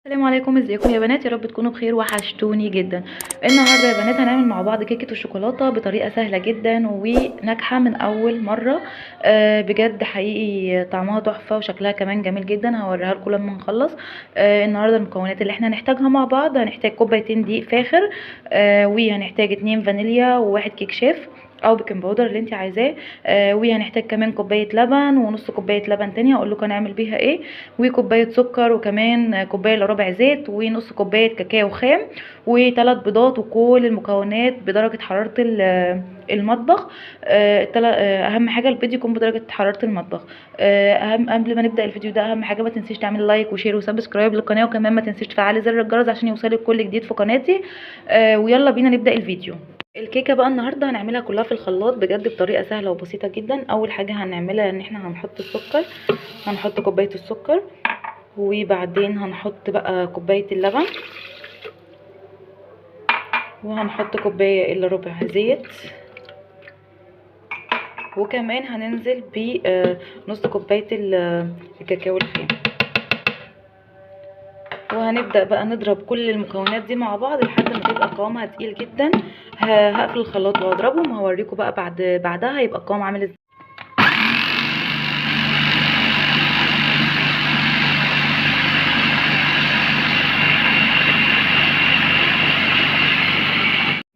السلام عليكم، ازيكم يا بنات؟ يا رب تكونوا بخير، وحشتوني جدا. النهارده يا بنات هنعمل مع بعض كيكة الشوكولاتة بطريقة سهلة جدا وناجحة من اول مرة. بجد حقيقي طعمها تحفة وشكلها كمان جميل جدا، هوريها لكم لما نخلص. النهارده المكونات اللي احنا هنحتاجها مع بعض: هنحتاج كوبايتين دقيق فاخر، وهنحتاج 2 فانيليا وواحد كيك شيف او baking powder اللي انت عايزاه، وهنحتاج كمان كوباية لبن ونص كوباية لبن تاني هقول لكم هنعمل بيها ايه، وكوبايه سكر، وكمان كوباية الا ربع زيت، ونص كوباية كاكاو خام، وثلاث بيضات، وكل المكونات بدرجة حرارة المطبخ. اهم حاجة البيض يكون بدرجة حرارة المطبخ. اهم قبل ما نبدا الفيديو ده، اهم حاجة ما تنسيش تعملي like و share و subscribe للقناة، وكمان ما تنسيش تفعلي زر الجرس عشان يوصلك كل جديد في قناتي. ويلا بينا نبدا الفيديو. الكيكه بقى النهارده هنعملها كلها في الخلاط بجد بطريقة سهلة وبسيطة جدا. اول حاجة هنعملها ان احنا هنحط السكر، هنحط كوباية السكر، وبعدين هنحط بقى كوباية اللبن، وهنحط كوباية الا ربع زيت، وكمان هننزل بنص كوباية الكاكاو الخام. وهنبدأ بقى نضرب كل المكونات دي مع بعض لحد ما تبقى قوامها تقيل جدا. هقفل الخلاط واضربهم وهوريكم بقى بعدها هيبقى القوام عامل ازاي.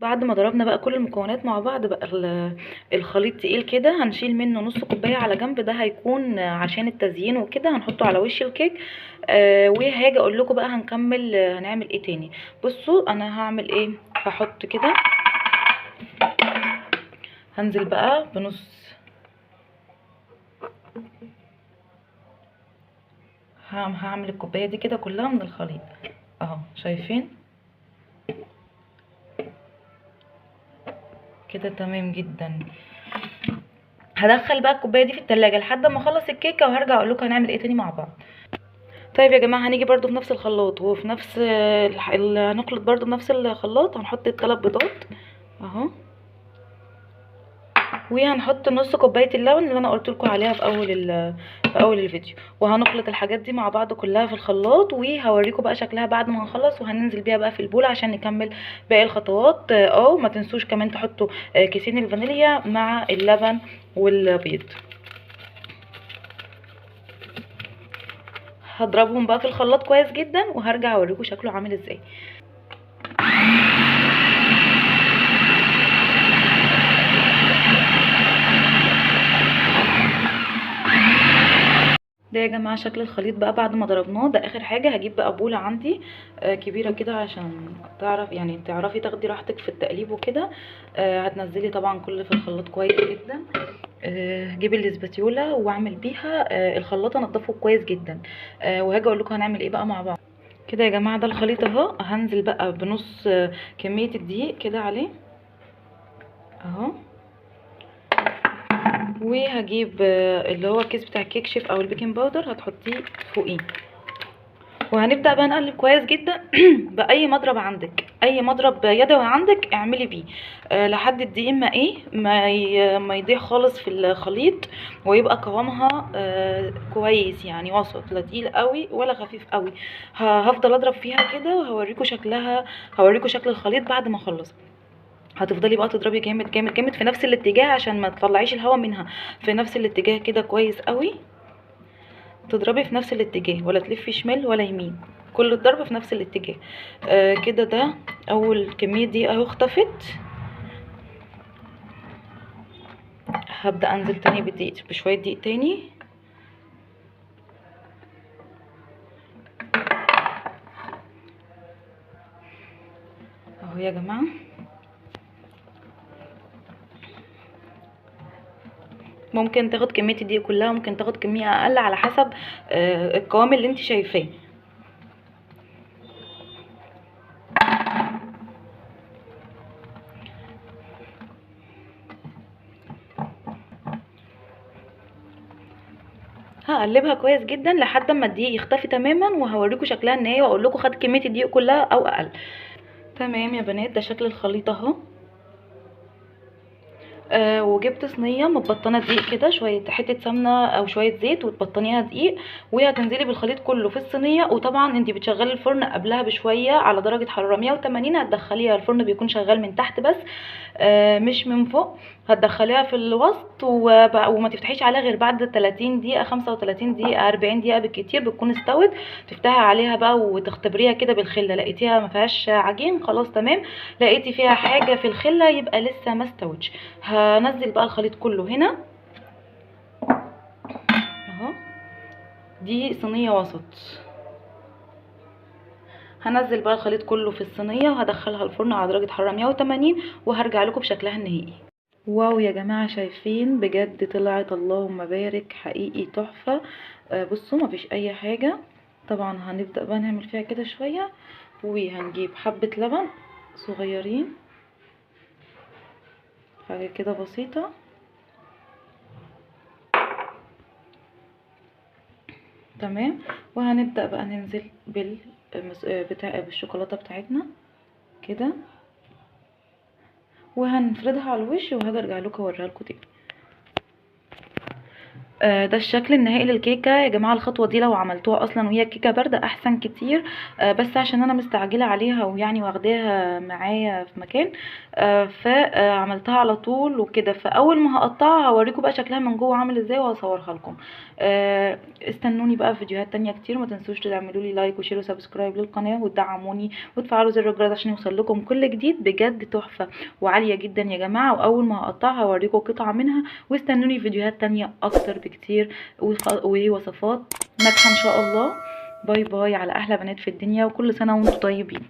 بعد ما ضربنا بقى كل المكونات مع بعض بقى الخليط تقيل كده، هنشيل منه نص كوباية على جنب، ده هيكون عشان التزيين وكده، هنحطه على وش الكيك. وهاجي اقول لكم بقى هنكمل هنعمل ايه تاني. بصوا انا هعمل ايه، هحط كده، هنزل بقى بنص، هعمل الكوباية دي كده كلها من الخليط اهو، شايفين كده؟ تمام جدا. هدخل بقى الكوباية دي في التلاجة لحد ما اخلص الكيكه، وهرجع اقول لكم هنعمل ايه تاني مع بعض. طيب يا جماعة، هنيجي برده في نفس الخلاط وفي نفس هنخلط برده بنفس الخلاط. هنحط الثلاث بيضات اهو، وهنحط نص كوباية اللبن اللي انا قلت لكم عليها في اول الفيديو، وهنخلط الحاجات دي مع بعض كلها في الخلاط، وهوريكم بقى شكلها بعد ما هنخلص، وهننزل بيها بقى في البول عشان نكمل باقي الخطوات. ما تنسوش كمان تحطوا كيسين الفانيليا مع اللبن والبيض. هضربهم بقى في الخلاط كويس جدا، وهرجع اوريكم شكله عامل ازاي. ده يا جماعة شكل الخليط بقى بعد ما ضربناه. ده اخر حاجة. هجيب بقى بوله عندي كبيرة كده عشان تعرف يعني تعرفي تاخدي راحتك في التقليب وكده. هتنزلي طبعا كل في الخلاط كويس جدا. هجيب الاسباتيولا واعمل بيها الخلاط، انضفه كويس جدا، وهاجي اقول لكم هنعمل ايه بقى مع بعض. كده يا جماعة ده الخليط اهو. هنزل بقى بنص كمية الدقيق كده عليه اهو، وهجيب اللي هو الكيس بتاع الكيك شيف او ال baking powder هتحطيه فوقيه، وهنبدا بقى نقلب كويس جدا باي مضرب عندك، اي مضرب يدوي عندك اعملي بيه لحد الدقيق ما ايه ما يضيع خالص في الخليط، ويبقى قوامها كويس، يعني وسط، لا تقيل قوي ولا خفيف قوي. هفضل اضرب فيها كده وهوريكم شكلها، هوريكم شكل الخليط بعد ما اخلص. هتفضلي بقى تضربي جامد جامد جامد في نفس الاتجاه عشان ما تطلعيش الهواء منها، في نفس الاتجاه كده كويس قوي، تضربي في نفس الاتجاه، ولا تلفي شمال ولا يمين، كل الضرب في نفس الاتجاه. كده ده اول كمية دي اهو اختفت. هبدا انزل تاني بالدقيق، بشوية دقيق تاني، اهو يا جماعة. ممكن تاخد كمية الدقيق كلها، ممكن تاخد كمية اقل على حسب القوام اللي انت شايفاه. هقلبها كويس جدا لحد ما الدقيق يختفي تماما، وهوريكم شكلها النهائي واقول لكم خد كمية الدقيق كلها او اقل. تمام يا بنات، ده شكل الخليط اهو. وجبت صينية متبطنه دقيق كده، شوية حتة سمنه او شوية زيت، وتبطنيها دقيق، وهتنزلي بالخليط كله في الصينية. وطبعا انت بتشغلي الفرن قبلها بشوية على درجه حرارة 180، هتدخليها الفرن بيكون شغال من تحت بس مش من فوق، هتدخليها في الوسط وما تفتحيش عليها غير بعد 30 دقيقة، 35 دقيقة، 40 دقيقة بالكتير بتكون استوت. تفتحي عليها بقى وتختبريها كده بالخله، لقيتيها ما فيهاش عجين خلاص تمام، لقيتي فيها حاجة في الخلة يبقى لسه ما استوتش. هنزل بقى الخليط كله هنا اهو، دي صينية وسط. هنزل بقى الخليط كله في الصينية وهدخلها الفرن على درجه حرارة 180، وهرجع لكم بشكلها النهائي. واو يا جماعة، شايفين بجد طلعت اللهم بارك، حقيقي تحفة. بصوا مفيش اي حاجة. طبعا هنبدا بقى نعمل فيها كده شوية، وهنجيب حبه لبن صغيرين، حاجة كده بسيطة. تمام، وهنبدا بقى ننزل بالشوكولاته بتاعتنا كده، وهنفردها على الوش، وهاجي ارجع لكم اوريها لكم تاني. ده الشكل النهائي للكيكه يا جماعة. الخطوة دي لو عملتوها اصلا وهي الكيكه باردة احسن كتير، بس عشان انا مستعجلة عليها ويعني واخداها معايا في مكان، فعملتها على طول وكده. فاول ما هقطعها هوريكم بقى شكلها من جوه عامل ازاي وهصورها لكم. استنوني بقى في فيديوهات تانية كتير، ما تنسوش تعملوا لي like و share و subscribe للقناة، وتدعموني وتفعلوا زر الجرس عشان يوصل لكم كل جديد. بجد تحفة وعاليه جدا يا جماعة، واول ما هقطعها هوريكم قطعه منها، واستنوني في فيديوهات تانية اكتر كتير ووصفات ناجحة ان شاء الله. bye bye على احلى بنات في الدنيا، وكل سنة وانتم طيبين.